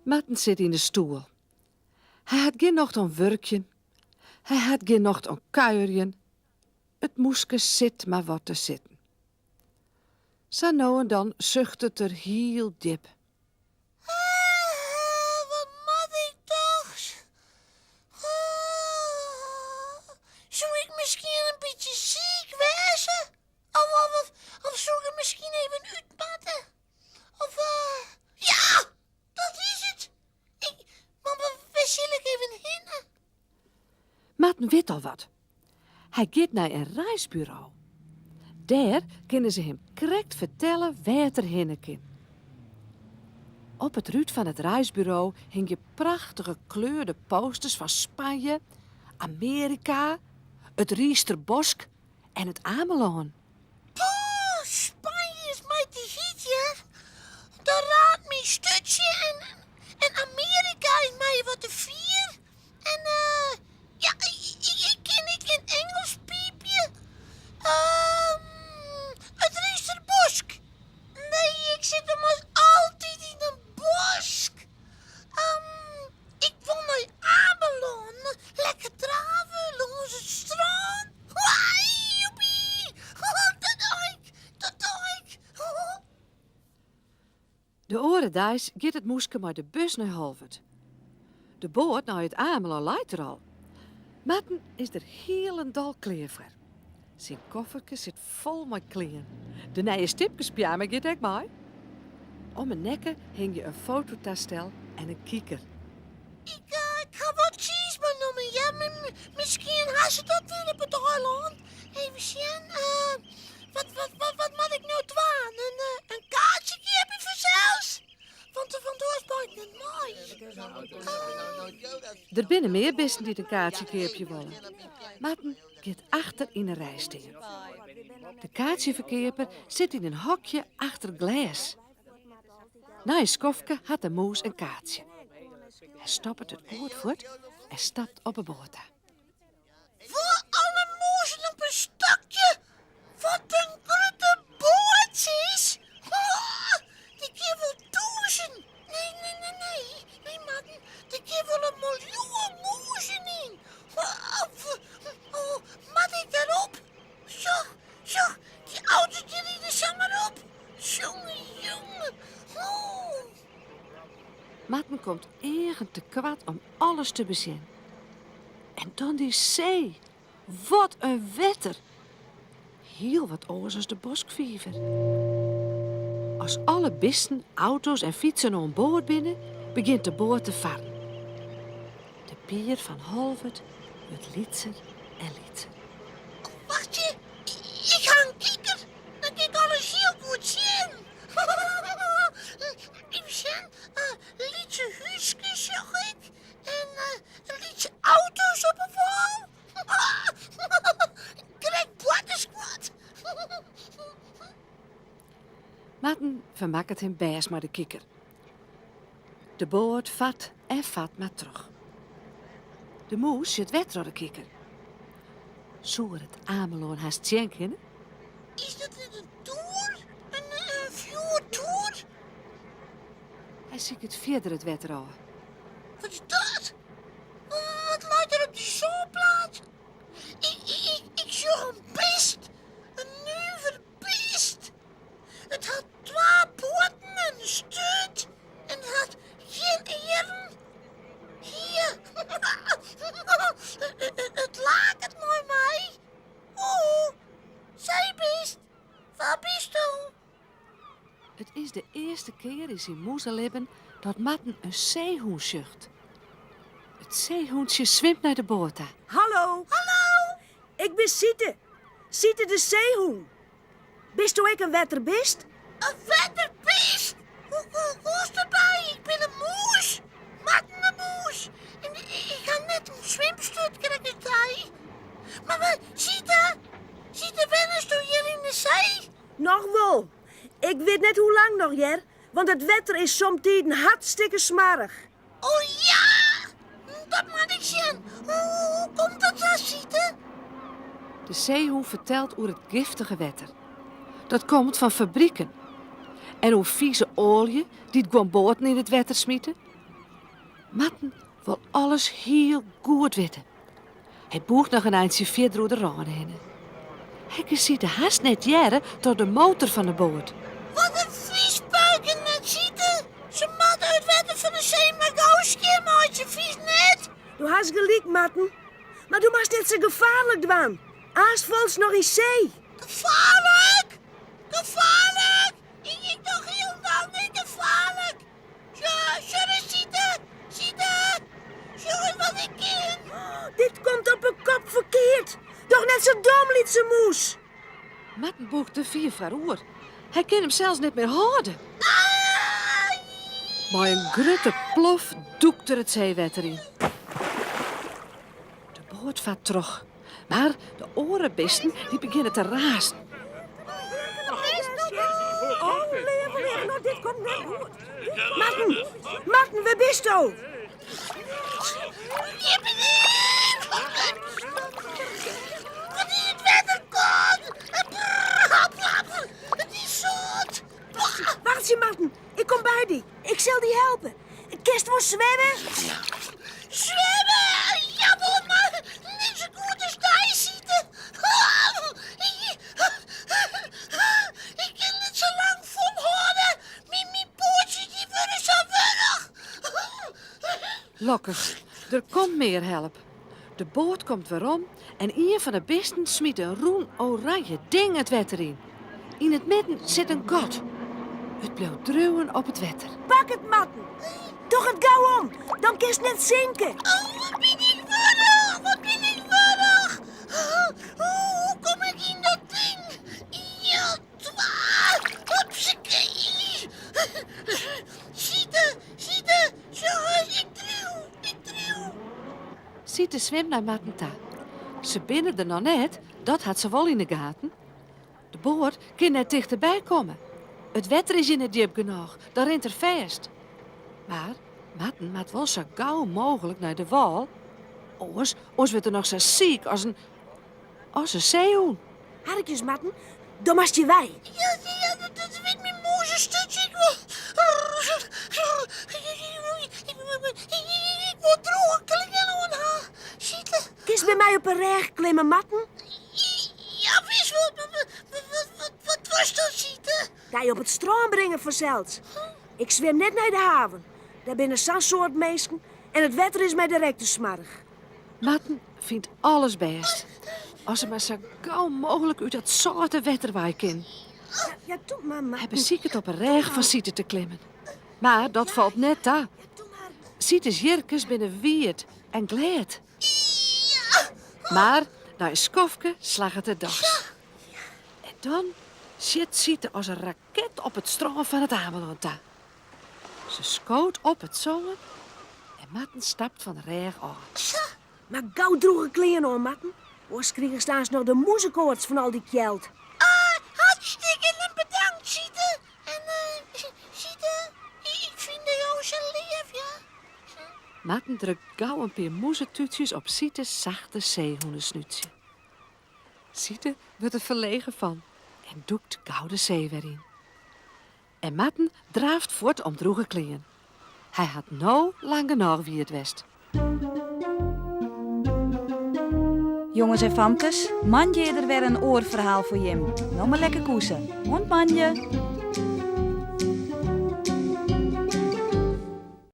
Marten sit yn de stoel. Hy hat gjin nocht oan wurkjen. Hy hat gjin nocht oan kuierjen. It mûske sit mar wat te sitten. Sa no en dan suchtet er hiel djip. Wat moat ik dochs? Soe ik miskien in bytsje siik wêze? Of, of, of soe ik der miskien even út moatte? Of, ja, dat is it! Ik, mar wêr sil ik even hinne? Marten wit al wat. Hy giet nei in reisburo. Dêr kinne se him krekt fertelle wêr't er hinne kin. Op it rút fan it reisburo hingje prachtige kleurde posters fan Spanje, Amearika, it Riisterbosk en it Amelân. Poeh, Spanje is my te hyt, hear. Dan raant myn sturtsje en, en Amearika is my wat te fier. En eh, ja, ik kin ek gjin Ingelsk piipje. Ehm, it Riisterbosk. Nee, ik sit ommers altyd yn in bosk. Ehm, ik wol nei Amelân. Lekker drave lâns it strân. Joepie! Dat doch ik, dat doch ik. De oare deis giet it mûske mei de bus nei Holwert. De boat nei It Amelân leit der al. Marten is der hielendal klear foar. Syn kofferke sit fol mei klean. De nije stipkespyjama giet ek mei. Om 'e nekke hingje in fototastel en in kiker. Ik ha wat tsiis meinommen, ja, miskien ha se dat net op it eilân. Even sjen, wat, wat, wat, wat moat ik no dwaan? In, in kaartsje keapje fansels? Want want oars mei ik net mei. Der binne mear bisten dy't in kaartsje keapje wolle. Marten giet achter yn 'e rij stean. De kaartsjeferkeaper sit yn in hokje achter glês. Nei in skoftke hat de mûs in kaartsje. Hy stoppet it goed fuort en stapt op 'e boat ta. Foar alle mûzen op in stokje! Wat in grutte boat, sis! Dy kin wol tûzen, nee, nee, nee, nee, nee, Marten, der kin wol in miljoen mûzen yn. Oh, moat ik dêrop? Sjoch, sjoch, dy auto's dy ride samar op. Jonge, jonge. Oh. Marten komt eagen te koart om alles te besjen. En dan dy see. Wat in wetter! Hiel wat oars as de boskfiver. As alle bisten, auto's en fytsen oan board binne, begjint de boat te farren. De pier fan Holwert wurdt lytser en lytser. Wachtsje, ik ha in kiker. Dan kin ik alles hiel goed sjen. Even sjen, lytse húskes sjoch ik en lytse auto's op 'e wâl. Krekt boartersguod. Marten fermakket him bêst mei de kiker. De boat fart en fart mar troch. De mûs sjocht wer troch de kiker. Soe er it Amelân hast sjen kinne? Is dat net in toer? In fjoertoer? Hy siket fierder it wetter ôf. Wat is dat? Wat leit der op dy sânplaat? Ik, ik, ik sjoch in bist. In nuver bist. It hat twa poaten en in sturt en it hat gjin earen. Hier, it laket mei my. Oeh, seebist, wa bisto? It is de earste kear yn syn mûzelibben dat Marten in seehûn sjocht. It seehûntsje swimt nei de boat ta. Hallo! Hallo! Ik bin Siete. Siete de seehûn. Bisto ek in wetterbist? In wetterbist? Hoe komst derby? Ik bin in mûs. Marten de mûs. En ik ha net in swimsturt krekt as dy. Mar wa, Siete? Siete, wennesto hjir yn de see? Noch wol. Ik wit net hoe lang noch, hear, want it wetter is somtiden hartstikke smoarch. O ja! Dat moat ik sjen. De seehûn fertelt oer it giftige wetter. Dat komt fan fabriken. En oer fize oalje dy't guon boaten yn it wetter smite. Marten wol alles hiel goed witte. Hy bûcht noch in eintsje fierder oer de râne hinne. Hy kin Siete hast net hearre troch de motor fan de boat. Wat in fiispuiken net Siete. Se moatte it wetter fan de see mar gau skjinmeitsje, fynst net? Do hast gelyk, Marten. Mar do moatst net sa gefaarlik dwaan. Aanst falst noch yn see. Gefaarlik? Gefaarlik? Ik doch hielendal net gefaarlik. Sjoch ris, Siete! Siete! Sjoch ris wat ik kin! Dit komt op 'e kop ferkeard. Doch net sa dom, lytse mûs. Marten bûcht te fier foaroer. Hy kin himsels net mear hâlde. Mei in grutte plof dûkt er it seewetter yn. De boat fart troch, mar de oare bisten dy begjinne te razen. Oh, leave, leave, no dit komt net goed. Marten, Marten, wêr bisto? Wat is it wetter kâld? It is sâlt. Wachtsje, Marten, ik kom by dy. Ik sil dy helpe. Kinst wol swimme? Swimme? Jawol, mar net sa goed as dy, Siete. Ik kin net sa lang folhâlde. Myn poatsjes dy wurde sa wurch. Lokkich, der komt mear help. De boat komt werom en ien fan de bisten smyt in rûn oranje ding it wetter yn. Yn it midden sit in gat. It bliuwt driuwen op it wetter. Pak it, Marten. Doch it gau om, dan kinst net sinke. Oh, wat bin ik wurch, wat bin ik wurch. Hoe kom ik yn dat ding? Ien, twa, hupsakee. Siete, Siete, sjoch ris, ik driuw, ik driuw. Siete swimt nei Marten ta. Se binne der noch net, dat hat se wol yn de gaten. De boat kin net tichterby komme. It wetter is hjir net djip genôch, dan rint er fêst. Mar Marten moat wol sa gau mooglik nei de wâl, oars, oars wurdt er noch sa siik as in, as in seehûn. Harkje ris, Marten, do moatst hjir wei. Ja, ja, dat wit myn mûzesturtsje ek wol. Ik wol drûge klean oan ha, Siete. Kinst by my op 'e rêch klimme, Marten? Ja, wis wol. Wat dochsto, Siete? Dy op it strân bringe fansels. Ik swim net nei de haven. Dêr binne sa'n soad minsken en it wetter is my direkt te smoarch. Marten fynt alles bêst. As er mar sa gau mooglik út dat sâlte wetter wei kin. Ja, doe mar, Marten. Hy besiket op 'e rêch fan Siete te klimmen. Mar dat falt net ta. Siete's hierkes binne wiet en glêd. Mar nei in skoftke slagget it dochs. En dan sjit Siete as in raket op it strân fan It Amelân ta. Se skoot op it sân en Marten stapt fan de rêch ôf. Mar gau drûge klean oan, Marten. Oars krigest aanst noch de mûzekoarts fan al dy kjeld. Ah, hartstikke bedankt, Siete. En Siete, ik fyn dy o sa leaf, ja. Marten drukt gau in pear mûzetútsjes op Siete's sachte seehûnesnútsje. Siete wurdt der ferlegen fan en dûkt gau de see wer yn. En Marten draaft fuort om drûge klean. Hy hat no lang genôch wiet west. Jonges en famkes, moandei is der wer in oar ferhaal foar jim. No mar lekker koese. Oant moandei!